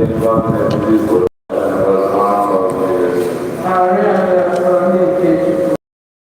Ịdị ngọzi n'etiti ikporo na ngọzi nwa afọ gị Jesu. Maria dị asọ nne nke Chukwu,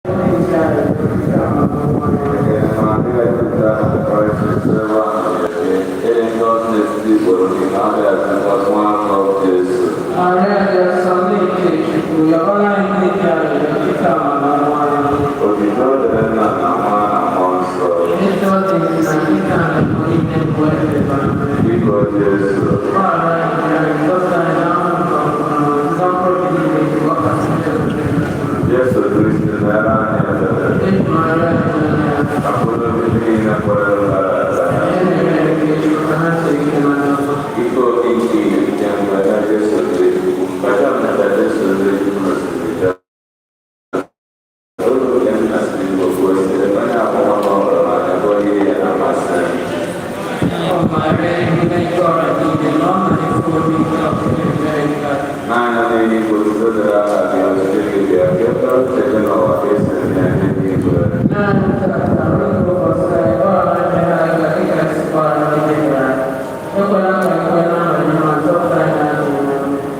onye nche anyị, kịta ma n'ọnwa anyị. Ekele Maria jupụtara na Kraịst sebe a nọnyere gị. Ịdị ngọzi n'etiti ikporo niile, ọ dị ngọzi nwa afọ gị Jesu. Maria dị asọ nne nke Chukwu, yọbara anyị ndị nche anyị, kịta ma n'ọnwa anyị. Otito dịrị Nna na Nwa na Mmụọ Nsọ. Etu ọ dị na kịta na mgbe niile mgbe ebebe. Biko Jesu, Gbaghara anyị anyị, zọpụta anyị n'ahụhụ nke ọkụ na nzọpụrụ gị niile nke ọkasị ndị Jesu Kristi mere anyị ebere. Eji Maria dị anya. Ka mkpụrụ obi niile kwere gara aga. Ekpere nke Chukwu ka ha siri ike na ndokwa. Ike obi nke nke mgbe na Jesu Kristi, kacha mmeta Jesu Kristi n'osimiri Jọdan. Olu nke nna siri Igbo kwuo sị, onye akwụkwọ m hụrụ n'anya bụ onye ihe na-amasị m. Ọ Maria ịhụnanya nke ọra niile na ọ na-efu obi nke ọtụtụ ebere nke a. Naanị n'eluigwe otuto dịrị aha gị, ọchịchị gị bịa, ka e kwere uche gị n'ụwa ka esi eme ya n'eluigwe. Naanị tata ruo ụbọchị anyị gbaghara mmehie anyị ka dịka anyị si gbaghara ndị mehiere anyị. Ekwela ka anyị kwee n'abalị ma zọpụta anyị n'ajọ omume.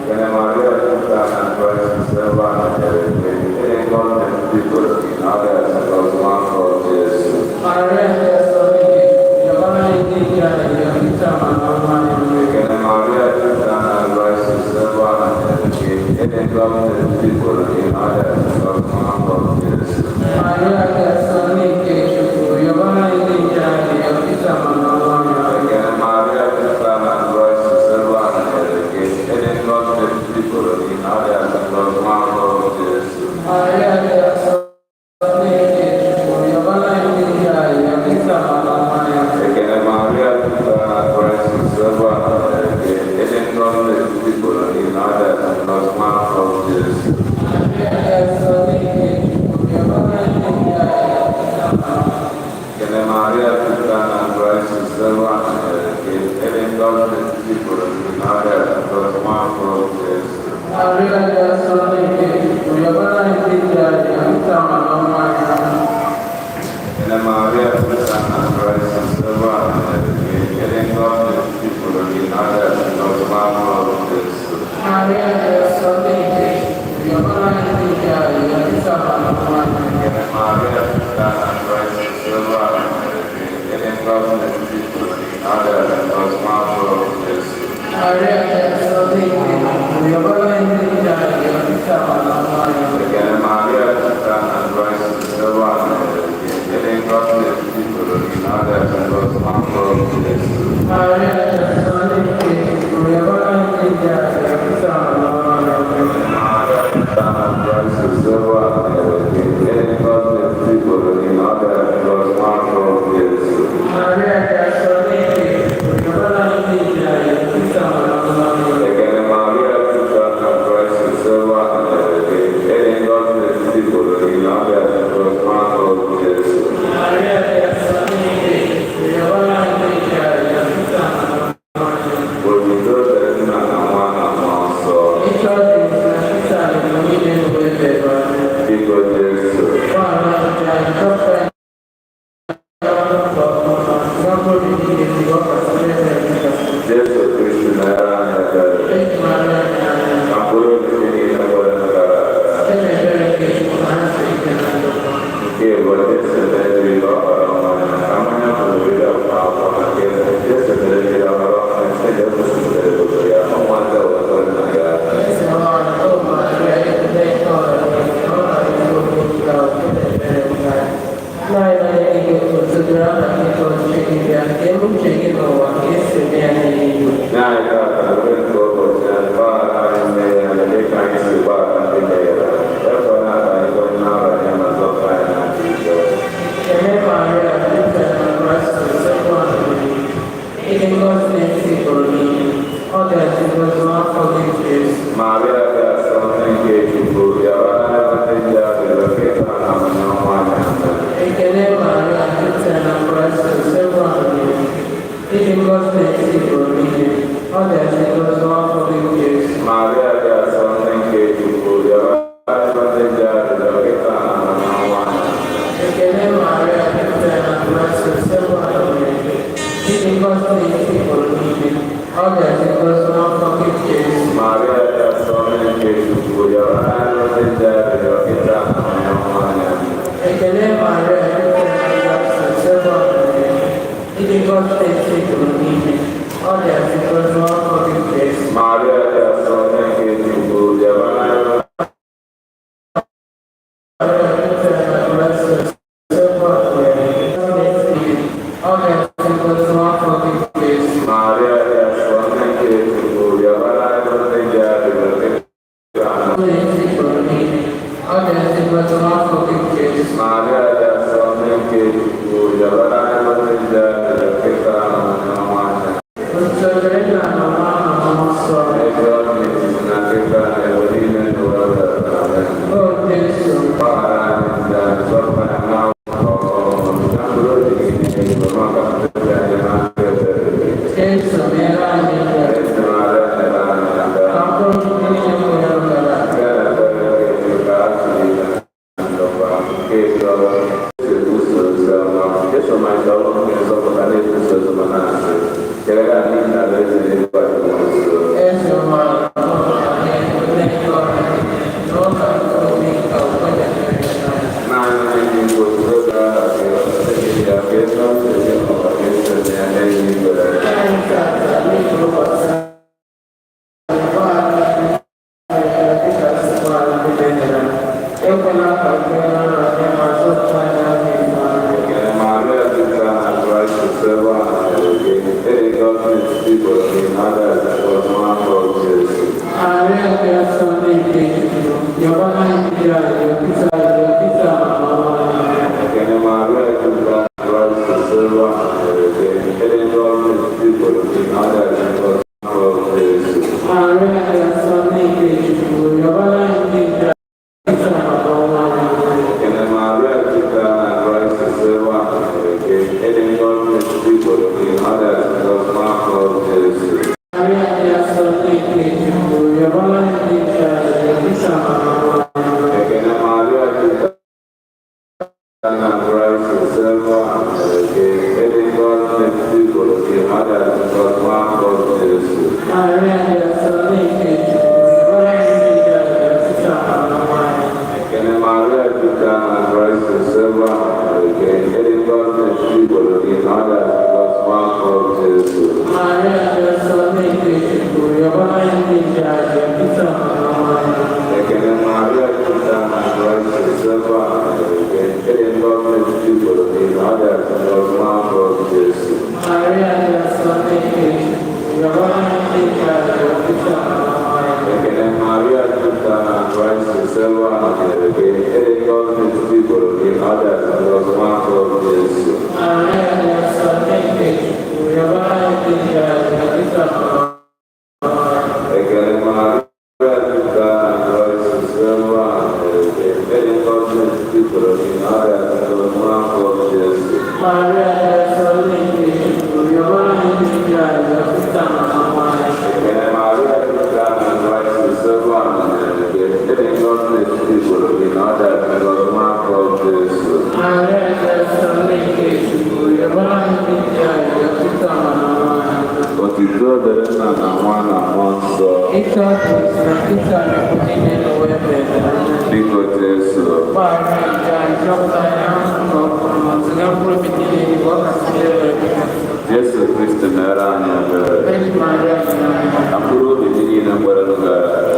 Ekele Maria jupụtara na Kraịst sebe a nọnyere gị. Ịdị ngọzi n'etiti ikporo gị na ọ dị ngọzi nwa afọ Jesu. Maria dị asọ nne nke Chukwu, yọbara anyị ndị nche anyị kịta ma n'ọnwa anyị. Ekele Maria jupụtara na Kraịst sebe a nọnyere gị. Ịdị ngọzi n'etiti ikporo gị na ọ dị ngọzi nwa afọ Jesu. Maria dị asọ nne nke Chukwu, yọbara anyị ndị nche anyị kịta ma n'ọnwa anyị. Ekele Maria jupụtara na Kraịst sebe a nọnyere gị. Ịdị ngọzi n'etiti ikporo gị na ọ dị ngọzi nwa afọ Jesu. Maria dị asọ nne nke Chukwu, yọbara anyị ndị nche anyị kịta ma n'ọnwa anyị. Ekele Maria jupụtara na Kraịst sebe a nọnyere gị. Ịdị ngọzi n'etiti ikporo gị na ọ dị ngọzi nwa afọ Jesu. Maria dị asọ nne nke Chukwu, yọbara anyị ndị nche anyị kịta ma n'ọnwa anyị. Ekele Maria jupụtara na Kraịst sebe a nọnyere gị. Ịdị ngọzi n'etiti ikporo gị na ọ dị ngọzi nwa afọ Jesu. Maria dị asọ nne nke Chukwu, yọbara anyị ndị nche anyị kịta ma n'ọnwa anyị. Ekele Maria jupụtara na Kraịst sebe a nọnyere gị. Ịdị ngọzi n'etiti ikporo gị na ọ dị ngọzi nwa afọ Jesu. Maria dị asọ nne nke Chukwu, yọbara anyị ndị nche anyị kịta ma n'ọnwa anyị. Ekele Maria jupụtara na Kraịst sebe a nọnyere gị. Ịdị ngọzi n'etiti ikporo gị na ọ dị ngọzi nwa afọ Jesu. Maria dị asọ nne nke Chukwu, yọbara anyị ndị nche anyị kịta ma n'ọnwa anyị. Ekele Maria jupụtara na Kraịst sebe a nọnyere gị. Ịdị ngọzi n'etiti ikporo gị na ọ dị ngọzi nwa afọ Jesu. Maria dị asọ nne nke Chukwu, yọbara anyị ndị nche anyị kịta ma n'ọnwa anyị. Maria jupụtara na Kraịst sebe a nọnyere gị. Ịdị ngọzi n'etiti ikporo gị na ọ dị ngọzi nwa afọ Jesu. Maria dị asọ nne nke Chukwu, yọbara anyị ndị nche anyị kịta ma n'ọnwa anyị. Ekele Maria jupụtara na Kraịst sebe a nọnyere gị. Ịdị ngọzi n'etiti ikporo gị na ọ dị ngọzi nwa afọ Jesu. Maria dị asọ nne nke Chukwu, yọbara anyị ndị nche anyị kịta ma n'ọnwa anyị. Otito dịrị Nna na Nwa na Mmụọ Nsọ. Ịchọ dị na kịta na mgbe niile mgbe ebebe anyị. Biko Jesu, Gbaghara anyị anyị, zọpụta anyị n'ọnụ nke ọkụ na nzọpụta obi niile nke ọkasị n'ebe nkasị. Jesu Kristi mere anyị ebere. Eji Maria dị anya. Ka mkpụrụ obi gị niile kwere gara aga. Site n'ebere nke Chukwu ka ha siri ike na ndokwa. Nke bụ Jesu meziri ka ọ ghọrọ mmanya, ka mmanya pụrụ iri akwụkwọ akwụkwọ na nke Jesu meziri ọghọrọ mmanya site na egosipụtara ebube ya, ụmụada wetara nna ya. Eze nwanyị, O Maria, ịhụnanya nke ọra niile, ọ na-efu obi nke ọkụ n'ebere nke anyị. Naanị na gị otuto dịrị aha gị ka ọchịchị gị bịa, ka eme uche gị n'ụwa ka esi eme ya n'eluigwe. Nye anyị tata nri nke ụbọchị anyị, gbaghara anyị mmehie anyị dịka anyị si gbaghara ndị mehiere anyị. Ekwela ka anyị kwenye n'abalị ma zọpụta anyị n'aka ike. Ekele Maria, jupụtara na Kraịst sekpụ anyị. Ịdị ngọzi n'etiti ikporo niile, ọ dị ngọzi n'afọ gị Jesu. Maria dị asọ nne nke Chukwu, yọrọ anyị ndị ji arịrịọ kịta na mgbe ọnwa anyị. Amen. Ekele Maria, jupụtara na Kraịst sekpụ anyị. Ịdị ngọzi n'etiti ikporo niile, ọ dị ngọzi n'afọ gị Jesu. Maria dị asọ nne nke Chukwu, yọrọ anyị ndị ji arịrịọ kịta na mgbe ọnwa anyị. Amen. Ekele Maria, jupụtara na Kraịst sekpụ anyị. Ịdị ngọzi n'etiti ikporo niile, ọ dị ngọzi n'afọ gị Chukwu, yọrọ anyị ndị nje arịrịọ kịta na ọnwụ anyị. Ekele Maria, jupụtara na Nsọ, ịdị ngọzi n'etiti ikpuru niile, ọ dị ngọzi n'afọ gị Jesu. Maria dị asọ nne nke Chukwu, yọrọ anyị Maria, jupụtara na Kraịst, ọ dị ngọzi n'afọ gị Jesu. Maria dị asọ nne nke Chukwu, yọrọ anyị ndị nje arịrịọ kịta na N'etiti ikpuru niile, ọ dị ngọzi n'afọ gị Jesu. Maria dị asọ nne nke Chukwu, yọrọ anyị ndị nje arịrịọ kịta na ọnwụ anyị. Otuto dịrị Nna na Nwa na Mmụọ Nsọ. Eze ọ dị n'etiti na kịta na ebe niile n'ụwa gara. Amen. O Jesu, Gbaghara anyị njọ anyị, zọpụta anyị n'ọkụ ọmụmụ, na mkpụrụ obi gị niile, maka mmebi anyị na ndụ ebere gị. Jesu meere anyị ebere. Ezi Maria, nyere anyị aka. Ka mkpụrụ obi niile nwere ọbara. Nke a na-ekpere gị ka a siri na ndokwa nke ezinụlọ si ekwusa ozi ọma. Jesu malitere ọrụ nke nzọpụta na-ekwusa ozi ọma na-asị, "Chegharịa n'ihi na alaeze eluigwe adịwo nso." Eze ọma, Naanị ndị Igbo oge aha gị, ọtụtụ gị ya, ka ezi ọsọ ezi ọkwa ka esi eme ya n'eluigwe. Ekele Maria jupụtara na Kraịst sebe a nọnyere gị, ịdị ngọzi n'etiti ikporo gị na ọ dị ngọzi n'afọ Jesu. Ekele Maria jupụtara na Kraịst sebe a nọnyere gị, ịdị ngọzi n'etiti ikporo gị na ọ dị ngọzi n'afọ Jesu. Ekele Maria jupụtara na Kraịst sebe a nọnyere gị, ịdị ngọzi n'etiti ikporo gị na ọ dị ngọzi n'afọ Jesu. Ekele Maria jupụtara na Kraịst sebe a nọnyere gị, ịdị ngọzi n'etiti ikporo gị na ọ dị ngọzi n'afọ Jesu. Ekele Maria jupụtara na Kraịst sebe a nọnyere gị, ịdị ngọzi n'etiti ikporo gị na ọ dị ngọzi n'afọ Jesu. Ekele Maria jupụtara na Kraịst sebe a nọnyere gị, ịdị ngọzi n'etiti ikporo gị na ọ dị ngọzi n'afọ Jesu. Ekele Maria jupụtara na Kraịst sebe a nọnyere gị, ịdị ngọzi n'etiti ikporo gị na ọ dị ngọzi n'afọ Jesu. Ekele Maria jupụtara na Kraịst sebe a nọnyere gị, ịdị ngọzi n'etiti ikporo gị na ọ dị ngọzi n'afọ Jesu. Ekele Maria jupụtara na Kraịst sebe a nọnyere gị, ịdị ngọzi n'etiti ikporo gị na ọ dị ngọzi n'afọ Jesu. Otuto dịrị Nna na Nwa na Mmụọ Nsọ. Biko Jesu, Jesu Kristi mere anyị ebere. Ka mkpụrụ obi ndị niile kwerenụ gara aga.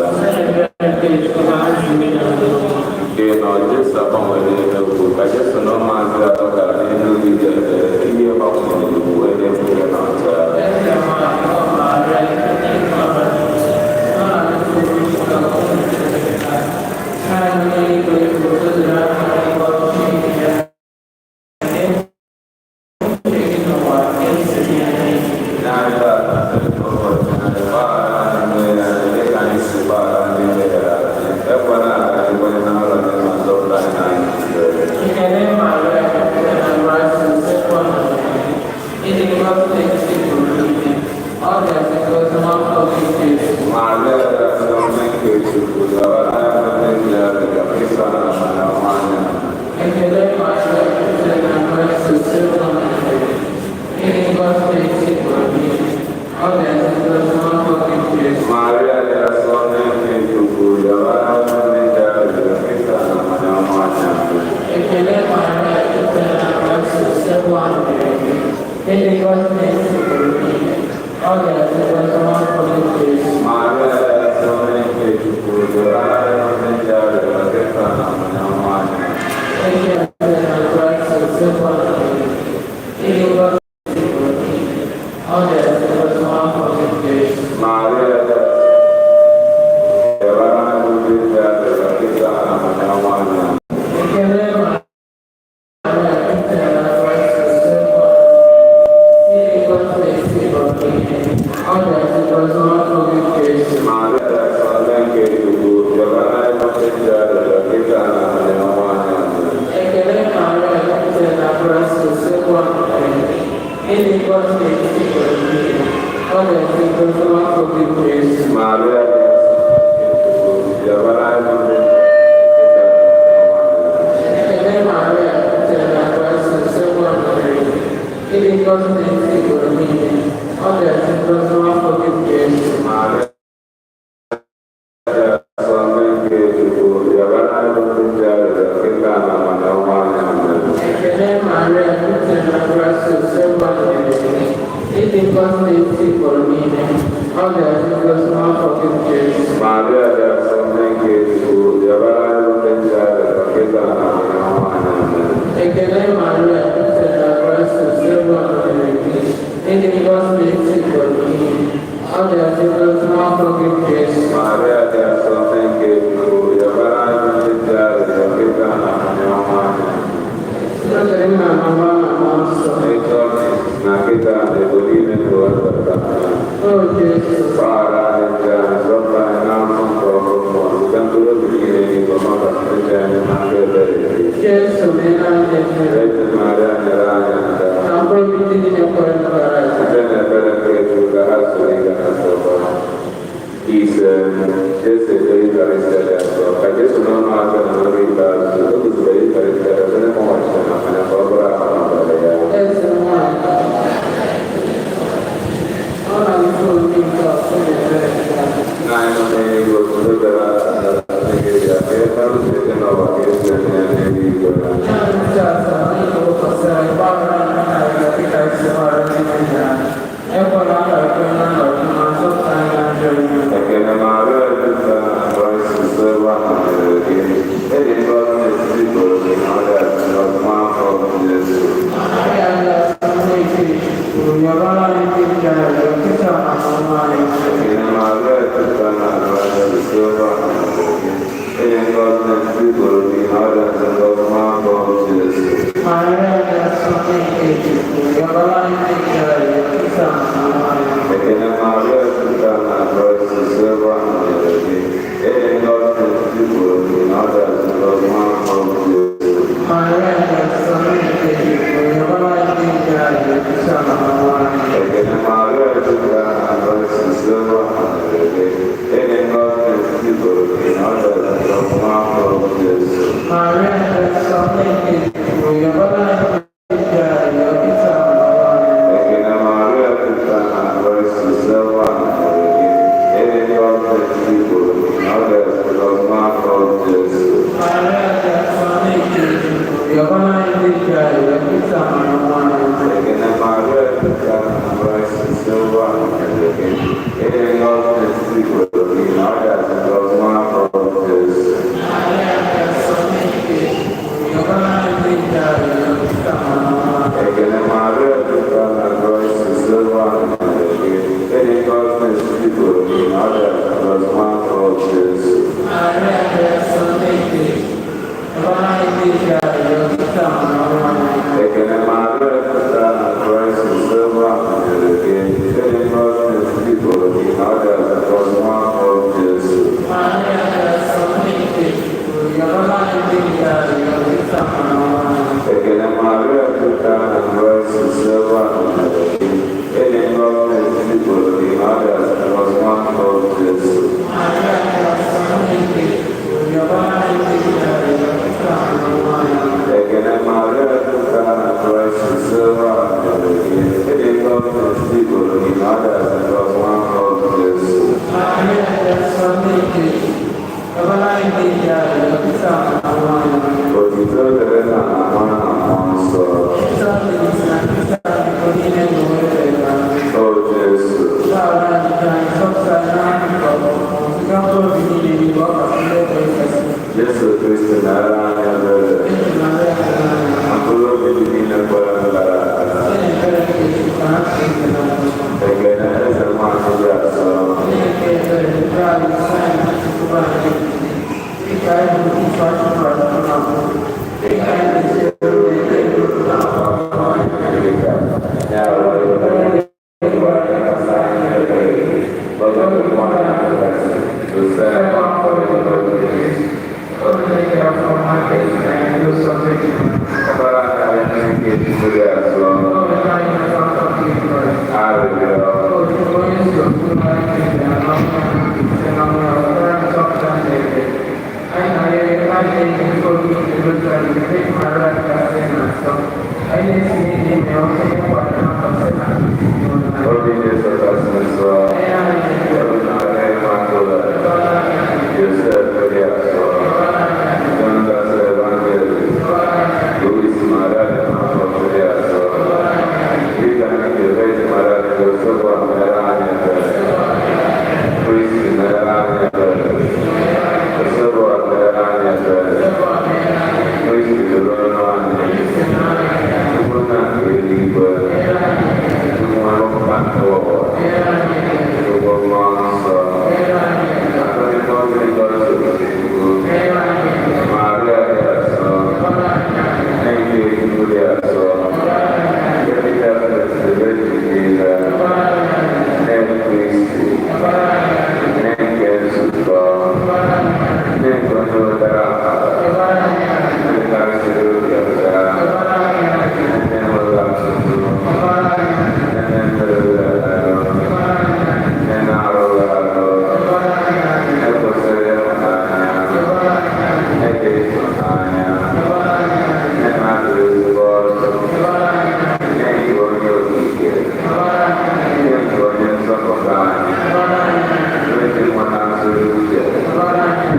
Nke nọ Jesu agbanwere n'okwu ka Jesu na ụmụazị atọ gara n'elu ije ekpere ihe gbanwere uwe na-ekwere na ọcha. Maria era só nem que Ịdị ngọzi n'etiti ikporo niile, ọ dị ngọzi nwa afọ gị Jesu. Maria dị asọ nne nke Chukwu, rịọrọ anyị ndị nje arịrịọ kịta na mgbe ọnwụ anyị. Eke Maria na Kraịst osekwa nọnyere gị. Ịdị ngọzi n'etiti ikporo niile, ọ dị ngọzi nwa afọ gị Jesu. Maria dị asọ, rịọrọ anyị ndị nje arịrịọ kịta na mgbe ọnwụ anyị. Ekele Maria, jupụtara na Kraịst osekwa nọnyere gị. Ịdị ngọzi n'etiti ikporo niile, ọ dị ngọzi nwa afọ gị Jesu. Maria dị asọ nne nke Chukwu, rịọrọ anyị ndị nje arịrịọ kịta na mgbe ọnwụ anyị. Ekele Maria, jupụtara na Kraịst osekwa nọnyere gị. Ịdị ngọzi n'etiti ikporo niile, ọ dị ngọzi nwa afọ gị Jesu. Maria dị asọ nne nke Chukwu, rịọrọ anyị ndị nje arịrịọ kịta na mgbe ọnwụ anyị. Ekele Maria, jupụtara na Kraịst osekwa nọnyere gị. Ịdị ngọzi n'etiti ikporo niile, ọ dị ngọzi nwa afọ gị Jesu. Maria dị asọ nne nke Chukwu, rịọrọ anyị ndị nje arịrịọ kịta na mgbe ọnwụ anyị. Ekele Maria, jupụtara na Kraịst osekwa nọnyere gị. Ịdị ngọzi n'etiti ikporo niile, ọ dị ngọzi nwa afọ gị Jesu. Maria dị asọ nne nke Chukwu, rịọrọ anyị ndị nje arịrịọ kịta na mgbe ọnwụ anyị. Ekele Maria, jupụtara na Kraịst osekwa nọnyere gị. Ịdị ngọzi n'etiti ikporo niile, ọ dị ngọzi nwa afọ gị Jesu. Maria dị asọ nne nke Chukwu, rịọrọ anyị ndị nje arịrịọ kịta na mgbe ọnwụ anyị. N'oge nna na nwa na mmụọ nsọ. Ịtọ na kịta na ebo niile nke ụwa gbara. O Jesu, Gbaghara anyị njọ anyị, zọpụta anyị n'ahụhụ nke ọkụ mmụọ, ziga mkpụrụ obi niile n'igwe maka ndị anyị n'aka ebere gị. Jesu meere anyị ebere. Eze Maria nyere anyị aka. Ka mkpụrụ obi ndị niile kwere nabara aja. Site n'ebere nke Chukwu ka ha soro ịga na nzọpụta. Ise, Jesu ekpere Ịkarịsịa dị asọ, ka Jesu n'ọnụ aka na n'oge ikpeazụ, o guzobere Ịkarịsịa dị asọ n'ịkpọnwụ achịcha na mmanya ka ọ bụrụ ahụ na ọbara ya. Eze nwanyị, ọ na-alụso obi nke ọtụ na-ebere nke anyị. Nna anyị nọ n'eluigwe, otuto dịrị aha gị, ka e mere uche gị n'ụwa ka e si eme ya n'eluigwe. Naanị ndị asaa n'ihi ụbọchị anyị gbaghara anyị na dịka anyị si gbaghara ndị mmehie anyị. Ekwela ka anyị kwenye na nnọkọ ma zọpụta anyị n'ajọ ihe. Ekele Maria jupụtara na Kraịst sokwa nọnyere gị. Ị dị ngọzi n'etiti ikporo gị na ọ dị ngọzi nwa afọ Jesu. Maria dị asọ nne nke Chukwu, yọbara anyị ndị njọ arịrịọ kịta na ọnwụ anyị. Ekele Maria jupụtara na Kraịst sokwa nọnyere gị. Ị dị ngọzi n'etiti ikporo gị na ọ dị ngọzi nwa afọ Jesu. Maria dị asọ nne nke Chukwu, yọbara anyị ndị njọ arịrịọ kịta na ọnwụ anyị. Ekele Maria jupụtara na Kraịst sokwa nọnyere gị. Ị dị ngọzi n'etiti ikporo gị na ọ dị ngọzi nwa afọ Jesu. Maria dị asọ nne nke Chukwu, yọbara anyị ndị njọ arịrịọ kịta na ọnwụ anyị. Ekele Maria jupụtara na Kraịst sokwa nọnyere gị. Ị dị ngọzi n'etiti ikporo gị na ọ dị ngọzi nwa afọ Jesu. Maria dị asọ nne nke Chukwu, yọbara anyị ndị njọ arịrịọ kịta na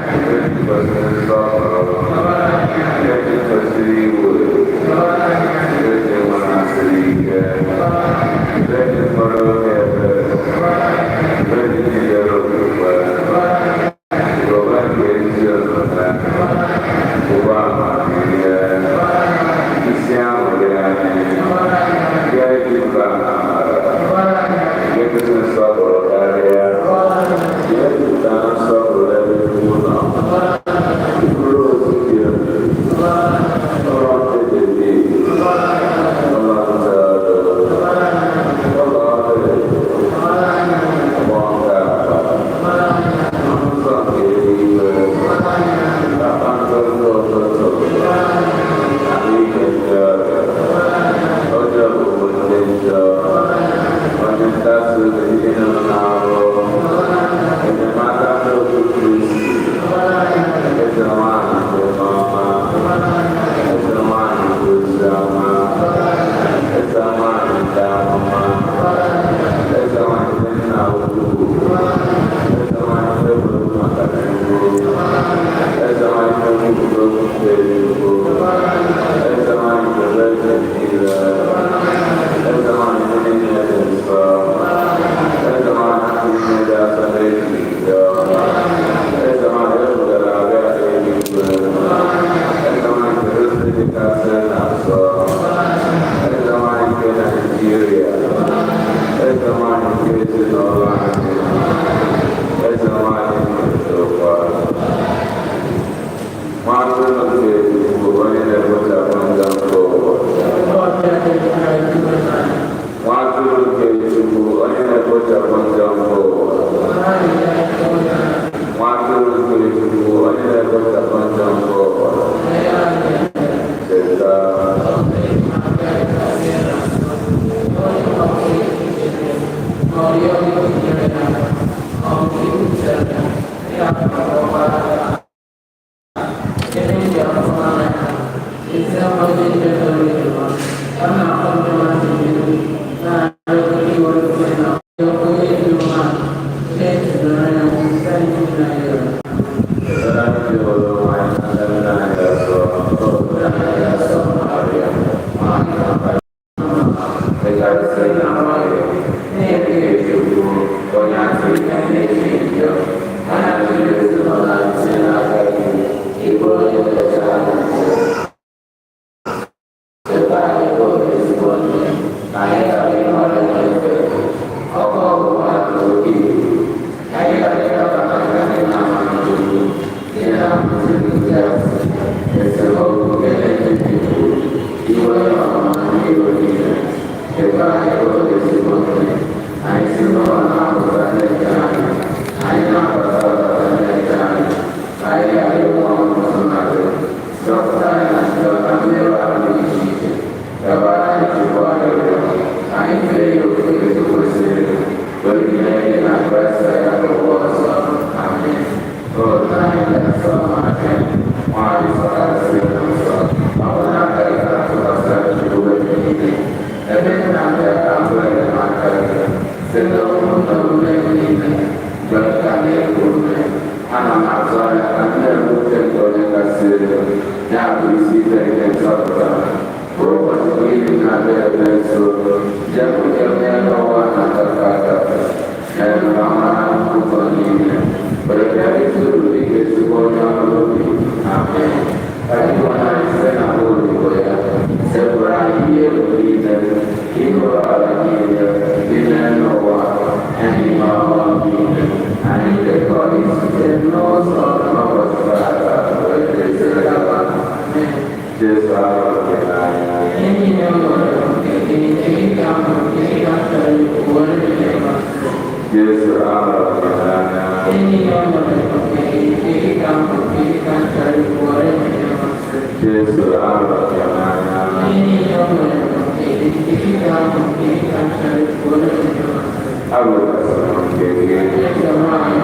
Virgin kwesịrị nsọpụrụ, Virgin kwesịrị iwu, Virgin nwere asịrị ike, Virgin nwere obi ebere, Virgin jidere okwukwe, ụba nke ezi omume, ụba amamihe, isi aṅụrị anyị, ga-eji mba amara, ga-egosi nsọpụrụ karịa, ga-ejupụta nsọpụrụ ebe Chukwu nọ, mkpụrụ ozi dị omimi, ụlọ nke Devid, ụlọ nze ọdụ, ụlọ ọdụ edo, ụgbọ nke akpa, ụzọ nke eluigwe, kpakpando nke ụtụtụ, ahụike ndị ọrịa, ụjọ bụbu ndị njọ, onye nkasi obi ndị nọ n'arụ, enyemaka ndị otu Kristi, eze nwanyị nke ọma, eze nwanyị nke oziọma, eze nwanyị nke amụma, eze nwanyị nke nna ukwu, eze nwanyị nke bụrụ maka Chukwu, eze nwanyị nke nkwupụta okwu nke Chukwu, eze nwanyị nke Virgin niile, eze nwanyị ndị niile dị nsọ, eze nwanyị ndị niile dị asọ na-eji njọ, eze nwanyị ebugara abịa eluigwe, eze nwanyị nke ozi dịkasị na nsọ, eze nwanyị nke Naịjirịa, eze nwanyị nke ezinụlọ anyị, eze nwanyị nke ndokwa. Nwatụrụ nke Chukwu onye na-ekpochapụ njọ nke ụwa. Nwatụrụ nke Chukwu onye na-ekpochapụ njọ nke ụwa. Nwatụrụ nke Chukwu onye na-ekpochapụ njọ nke ụwa. Cheta. Cheta ndị ụlọ nwanyị na nne anyị ọzọ. Maria, nwanyị dịkarịsịrị na nwanyị, na-ekpe Chukwu onye asị na-eji njọ, anyị atụrụ ezinụlọ anyị site n'aka gị, ịbụ onye na-eche anyị nche. Cheta anyị bụ ezigbo nne, ka anyị ghara ịnọrọ n'efe, ọkụ ọgbụgba na oke ikuku, ka anyị ghara ịdaba n'aka ndị na-amaghị Chukwu, ndị na-akụziri ndị asị, esemokwu nke na-emebi iwu, iwe na ọnụma na iro niile. Cheta anyị bụ ezigbo nne, anyị si n'ụlọ na-apụta na-eche anyị, anyị na-abata abata na-eche anyị, ka anyị ghara inwe ọnwụ nsonarị. Zọpụta anyị na njọ na mmerụ ahụ dị iche iche. Gabara anyị Chukwu arịrịọ, ka anyị fee ya ofufe etu kwesịrị, wee binye gị na Kraịst ya n'ụwa ọzọ. Amen. Otu anyị ga-asọ Maria, nwanyị sọkarịsịrị na nsọ, ọ bụ n'aka gị ka atụkwasịrị Chukwu ebe niile. Ebe m na-abịa ka m bụrụ enyemaka gị, site n'okwu na omume m niile, mgbe m ka na-eku ume, ana m atụ anya ka m na-enwe uche nke onye kasị elu, ya bụ isi ite nke nzọpụta. Kwa ụbọchị niile na-abịa ebe nso, jepụta onye n'ụwa na-agafe agafe, mee ka m mara ụzọ niile, were bịa ituru dịka ezigbo onye ọrụ ubi. Amen. Ka ịhụnanya site na odibo ya sepụrụ anyị ihe egwu niile, ihe ọbara niile dị n'elu ụwa ya n'ime ọghọm niile. Anyị dekọrọ site n'ụzọ n'ụbọchị tata wee dezie gaba. Amen. Jesu ahụrụ gị n'anya. Enyi ya nwere nke gị, nke gị ka m hụrụ, nke gị ka m chọrọ ikwu, were ihe masịrị. Jesu ahụrụ gị n'anya. Enyi ya nwere nke gị, nke gị ka m hụrụ, nke gị ka m chọrọ ikwu, were ihe masịrị. Jesu ahụrụ gị n'anya. Enyi ya nwere nke gị, nke gị ka m hụrụ, nke gị ka m chọrọ ikwu, were ihe masịrị. Agụtasịrị m nke gị. Eze nwanyị